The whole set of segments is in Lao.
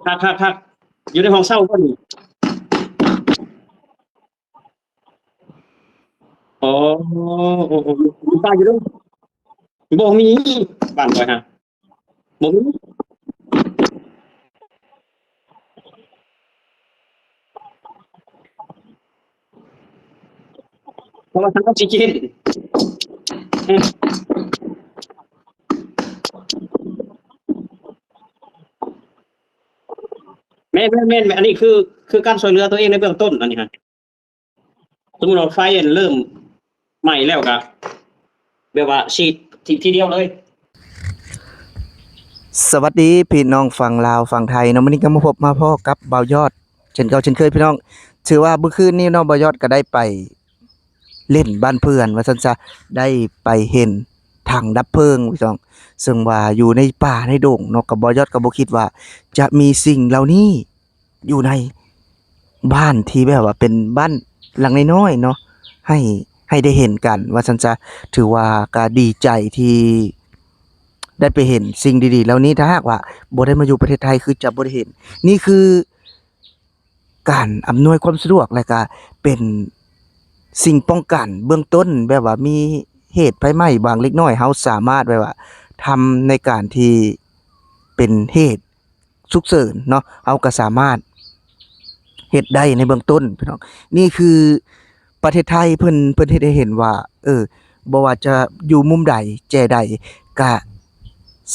ຄັກໆໆ ຢູ່ໃນຫ້ອງເຊົ່າບໍ່ນີ້? ອໍ ໂອ້ ໂອ້ ມີປ້າຍຢູ່ເດີ. ບໍ່ມີ ບ້ານຂ້ອຍຫັ້ນ ບໍ່ມີ ເພາະວ່າທັງອອກຊີເຈນ ແມ່ນໆໆ ອັນນີ້ຄື ຄືການຊ່ວຍເຫຼືອຕົວເອງໃນເບື້ອງຕົ້ນ ອັນນີ້ຫັ້ນ. ສົມມຸດວ່າໄຟເລີ່ມໄໝ້ແລ້ວກະ ແບບວ່າສີດທີ ທີດຽວເລີຍ. ສະຫວັດດີພີ່ນ້ອງຝັ່ງລາວຝັ່ງໄທເນາະ, ມື້ນີ້ກໍມາພົບມາພໍ້ກັບບ່າວຍອດເຊັ່ນເກົ່າເຊັ່ນເຄີຍພີ່ນ້ອງ. ຖືວ່າມື້ຄືນນີ້ເນາະ ບ່າວຍອດກໍໄດ້ໄປຫຼິ້ນບ້ານເພື່ອນວ່າຊັ້ນຊະ, ໄດ້ໄປເຫັນຖັງດັບເພີງພີ່ນ້ອງ, ເຊິ່ງວ່າຢູ່ໃນປ່າໃນດົງເນາະ, ກໍບ່າວຍອດກໍບໍ່ຄິດວ່າຈະມີສິ່ງເຫຼົ່ານີ້ ຢູ່ໃນບ້ານທີ່ແບບວ່າເປັນບ້ານຫຼັງນ້ອຍໆເນາະ ໃຫ້ ໃຫ້ໄດ້ເຫັນກັນວ່າຊັ້ນຊະ. ຖືວ່າກໍດີໃຈທີ່ໄດ້ໄປເຫັນສິ່ງດີໆເຫຼົ່ານີ້, ຖ້າຫາກວ່າບໍ່ໄດ້ມາຢູ່ປະເທດໄທຄືຈະບໍ່ໄດ້ເຫັນ. ນີ້ຄືການອຳນວຍຄວາມສະດວກ ແລະກະເປັນສິ່ງປ້ອງກັນເບື້ອງຕົ້ນ, ແບບວ່າມີເຫດໄຟໄໝ້ບາງເລັກນ້ອຍ ເຮົາສາມາດແບບວ່າທຳໃນການທີ່ເປັນເຫດ ສຸກເສີນເນາະ ເຮົາກໍສາມາດເຮັດໄດ້ໃນເບື້ອງຕົ້ນພີ່ນ້ອງ. ນີ້ຄືປະເທດໄທເພິ່ນ ເພິ່ນເຮັດໃຫ້ເຫັນວ່າ ເອີ ບໍ່ວ່າຈະຢູ່ມຸມໃດແຈໃດ ກະ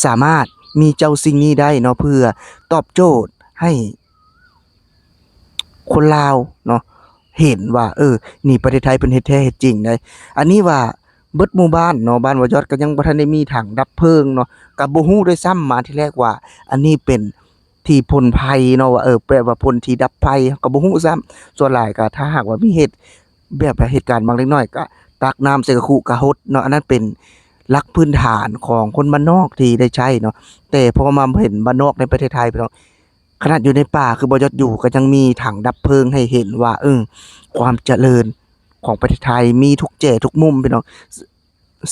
ສາມາດມີເຈົ້າສິ່ງນີ້ໄດ້ເນາະ ເພື່ອຕອບໂຈດໃຫ້ຄົນລາວເນາະ ເຫັນວ່າ ເອີ ນີ້ປະເທດໄທເພິ່ນເຮັດແທ້ເຮັດຈິງເດ້. ອັນນີ້ວ່າ ເບິດໝູ່ບ້ານເນາະ, ບ້ານບ່າວຍອດກໍຍັງບໍ່ທັນໄດ້ມີຖັງດັບເພີງເນາະ, ກໍບໍ່ຮູ້ດ້ວຍຊ້ຳມາທີແລກວ່າອັນນີ້ເປັນທີ່ພົ່ນໄຟເນາະ, ວ່າ ເອີ ແປວ່າພົ່ນທີ່ດັບໄຟ ກໍບໍ່ຮູ້ຊ້ຳ. ສ່ວນຫຼາຍກໍຖ້າຫາກວ່າມີເຫດ ແບບວ່າເຫດການບາງເລັກນ້ອຍ ກໍຕັກນ້ຳໃສ່ກະຄຸກະຫົດເນາະ, ອັນນັ້ນເປັນຫຼັກພື້ນຖານຂອງຄົນບ້ານນອກທີ່ໄດ້ໃຊ້ເນາະ. ແຕ່ພໍມາເຫັນບ້ານນອກໃນປະເທດໄທພີ່ນ້ອງ ຂະໜາດຢູ່ໃນປ່າຄືບ່າວຍອດຢູ່ ກໍຍັງມີຖັງດັບເພີງໃຫ້ເຫັນວ່າ ເອີ ຄວາມຈະເລີນຂອງປະເທດໄທມີທຸກແຈທຸກມຸມພີ່ນ້ອງ.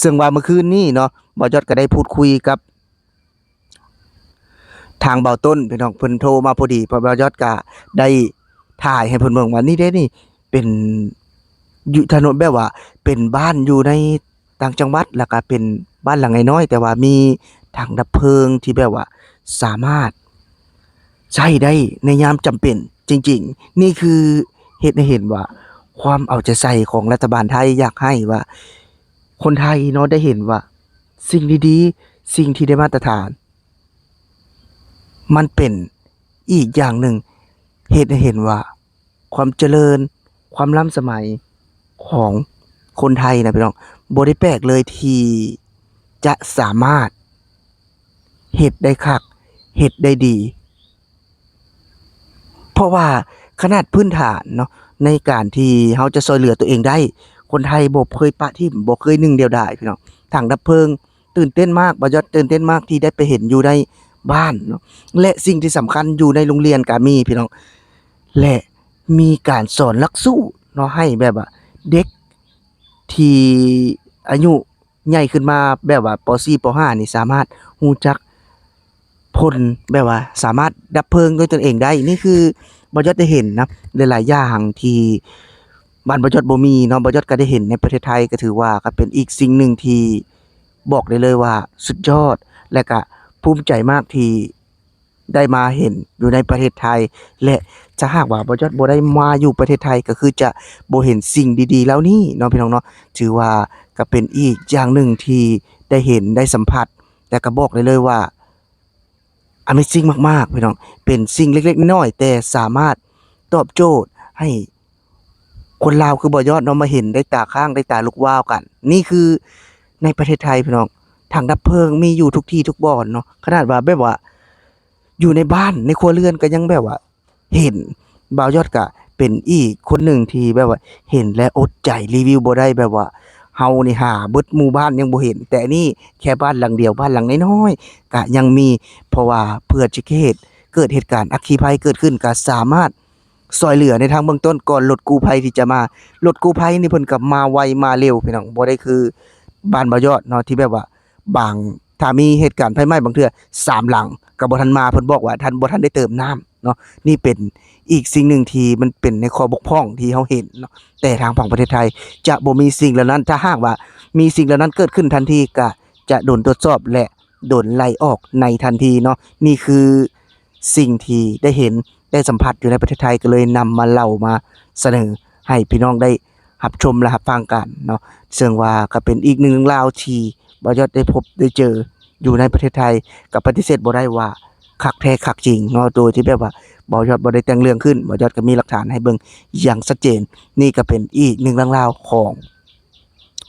ເຊິ່ງວ່າເມື່ອຄືນນີ້ເນາະ ບ່າວຍອດກໍໄດ້ພູດຄຸຍກັບທາງບ່າວຕົ້ນພີ່ນ້ອງ, ເພິ່ນໂທມາພໍດີ ເພາະບ່າວຍອດກໍໄດ້ຖ່າຍໃຫ້ເພິ່ນເບິ່ງວ່າ ນີ້ເດ້ ນີ້ເປັນຢູ່ຖະໜົນ ແບບວ່າເປັນບ້ານຢູ່ໃນ ຕ່າງຈັງຫວັດ ແລ້ວກະເປັນບ້ານຫຼັງນ້ອຍໆ ແຕ່ວ່າມີຖັງດັບເພີງທີ່ແບບວ່າສາມາດໃຊ້ໄດ້ໃນຍາມຈຳເປັນຈິງໆ. ນີ້ຄືເຮັດໃຫ້ເຫັນວ່າຄວາມເອົາໃຈໃສ່ຂອງລັດຖະບານໄທ ຢາກໃຫ້ວ່າຄົນໄທເນາະໄດ້ເຫັນວ່າສິ່ງດີໆ ສິ່ງທີ່ໄດ້ມາດຕະຖານ ມັນເປັນອີກຢ່າງໜຶ່ງ ເຮັດໃຫ້ເຫັນວ່າຄວາມຈະເລີນ ຄວາມລ້ຳສະໄໝຂອງຄົນໄທນະພີ່ນ້ອງ ບໍ່ໄດ້ແປກເລີຍທີ່ຈະສາມາດເຮັດໄດ້ຄັກ ເຮັດໄດ້ດີ. ເພາະວ່າຂະໜາດພື້ນຖານເນາະ ໃນການທີ່ເຮົາຈະຊ່ອຍເຫຼືອຕົວເອງໄດ້ ຄົນໄທບໍ່ເຄີຍປະຖິ້ມ ບໍ່ເຄີຍໜຶ່ງດຽວດາຍພີ່ນ້ອງ. ຖັງດັບເພີງ ຕື່ນເຕັ້ນມາກ ບ່າວຍອດຕື່ນເຕັ້ນມາກທີ່ໄດ້ໄປເຫັນຢູ່ໃນບ້ານເນາະ ແລະ ສິ່ງທີ່ສຳຄັນຢູ່ໃນໂຮງຮຽນກໍມີພີ່ນ້ອງ ແລະ ມີການສອນຫຼັກສູດເນາະ ໃຫ້ແບບວ່າເດັກທີ່ອາຍຸໃຫຍ່ຂຶ້ນມາ ແບບວ່າ ປໍສີ່ ປໍຫ້າ ນີ້ສາມາດຮູ້ຈັກພົ່ນ ແບບວ່າສາມາດດັບເພີງດ້ວຍຕົນເອງໄດ້. ນີ້ຄືບ່າວຍອດໄດ້ເຫັນນະ ຫຼາຍໆຢ່າງທີ່ບ້ານບ່າວຍອດບໍ່ມີເນາະ ບ່າວຍອດກໍໄດ້ເຫັນໃນປະເທດໄທ ກໍຖືວ່າກໍເປັນອີກສິ່ງໜຶ່ງທີ່ ບອກໄດ້ເລີຍວ່າສຸດຍອດ ແລະກະພູມໃຈມາກທີ່ໄດ້ມາເຫັນຢູ່ໃນປະເທດໄທ ແລະ ຖ້າຫາກວ່າບ່າວຍອດບໍ່ໄດ້ມາຢູ່ປະເທດໄທ ກໍຄືຈະບໍ່ເຫັນສິ່ງດີໆເຫຼົ່ານີ້ເນາະ ພີ່ນ້ອງເນາະ. ຖືວ່າກໍເປັນອີກຢ່າງໜຶ່ງທີ່ໄດ້ເຫັນໄດ້ສຳຜັດ ແລະກະບອກໄດ້ເລີຍວ່າ Amazing ມາກໆ ພີ່ນ້ອງ ເປັນສິ່ງເລັກໆນ້ອຍໆ ແຕ່ສາມາດຕອບໂຈດໃຫ້ຄົນລາວຄືບ່າວຍອດເນາະ ມາເຫັນໄດ້ຕາຄ້າງໄດ້ຕາລຸກວ້າວກັນ. ນີ້ຄືໃນປະເທດໄທພີ່ນ້ອງ ຖັງດັບເພີງມີຢູ່ທຸກທີ່ທຸກບ່ອນເນາະ ຂະໜາດວ່າແບບວ່າຢູ່ໃນບ້ານໃນຄົວເຮືອນກໍຍັງແບບວ່າ ເຫັນ ບ່າວຍອດກະເປັນອີກຄົນໜຶ່ງທີ່ແບບວ່າເຫັນແລ້ວອົດໃຈຣີວິວບໍ່ໄດ້ ແບບວ່າເຮົານີ້ຫາເບິດໝູ່ບ້ານຍັງບໍ່ເຫັນ ແຕ່ອັນນີ້ແຄ່ບ້ານຫຼັງດຽວ ບ້ານຫຼັງນ້ອຍໆກະຍັງມີ ເພາະວ່າເພື່ອຈະເຫດ ເກີດເຫດການອັກຄີໄພເກີດຂຶ້ນ ກະສາມາດຊ່ອຍເຫຼືອໃນທາງເບື້ອງຕົ້ນກ່ອນລົດກູ້ໄພທີ່ຈະມາ. ລົດກູ້ໄພນີ້ເພິ່ນກະມາໄວມາເລັວພີ່ນ້ອງ ບໍ່ໄດ້ຄືບ້ານບ່າວຍອດເນາະ ທີ່ແບບວ່າບາງ ຖ້າມີເຫດການໄຟໄໝ້ບາງເທື່ອສາມຫຼັງກໍບໍ່ທັນມາ ເພິ່ນບອກວ່າທ່ານບໍ່ທັນໄດ້ເຕີມນ້ຳເນາະ. ນີ້ເປັນອີກສິ່ງໜຶ່ງທີ່ມັນເປັນໃນຂໍ້ບົກຜ່ອງທີ່ເຮົາເຫັນເນາະ ແຕ່ທາງຝັ່ງປະເທດໄທຈະບໍ່ມີສິ່ງເຫຼົ່ານັ້ນ. ຖ້າຫາກວ່າມີສິ່ງເຫຼົ່ານັ້ນເກີດຂຶ້ນທັນທີ ກໍຈະໂດນตรวจสอบ ແລະ ໂດນໄລ່ອອກໃນທັນທີເນາະ. ນີ້ຄືສິ່ງທີ່ໄດ້ເຫັນໄດ້ສຳຜັດຢູ່ໃນປະເທດໄທ ກໍເລີຍນຳມາເລົ່າມາສະເໜີໃຫ້ພີ່ນ້ອງໄດ້ຮັບຊົມ ແລະ ຮັບຟັງກັນເນາະ. ເຊິ່ງວ່າກໍເປັນອີກໜຶ່ງເລື່ອງລາວທີ່ບ່າວຍອດໄດ້ພົບໄດ້ເຈີຢູ່ໃນປະເທດໄທ ກໍປະຕິເສດບໍ່ໄດ້ວ່າຄັກແທ້ຄັກຈິງເນາະ ໂດຍທີ່ແບບວ່າບ່າວຍອດບໍ່ໄດ້ແຕ່ງເລື່ອງຂຶ້ນ ບ່າວຍອດກໍມີຫຼັກຖານໃຫ້ເບິ່ງຢ່າງຊັດເຈນ. ນີ້ກໍເປັນອີກໜຶ່ງເລື່ອງລາວຂອງ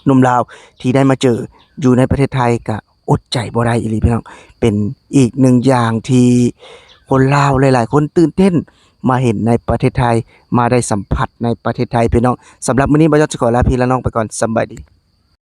ໜຸ່ມລາວທີ່ໄດ້ມາເຈີຢູ່ໃນປະເທດໄທ ກໍອົດໃຈບໍ່ໄດ້ອີ່ຫຼີພີ່ນ້ອງ. ເປັນອີກໜຶ່ງຢ່າງທີ່ຄົນລາວຫຼາຍໆຄົນຕື່ນເຕັ້ນມາເຫັນໃນປະເທດໄທ ມາໄດ້ສຳຜັດໃນປະເທດໄທພີ່ນ້ອງ. ສຳລັບມື້ນີ້ບ່າວຍອດຈະຂໍລາພີ່ລານ້ອງໄປກ່ອນ. ສຳບາຍດີ.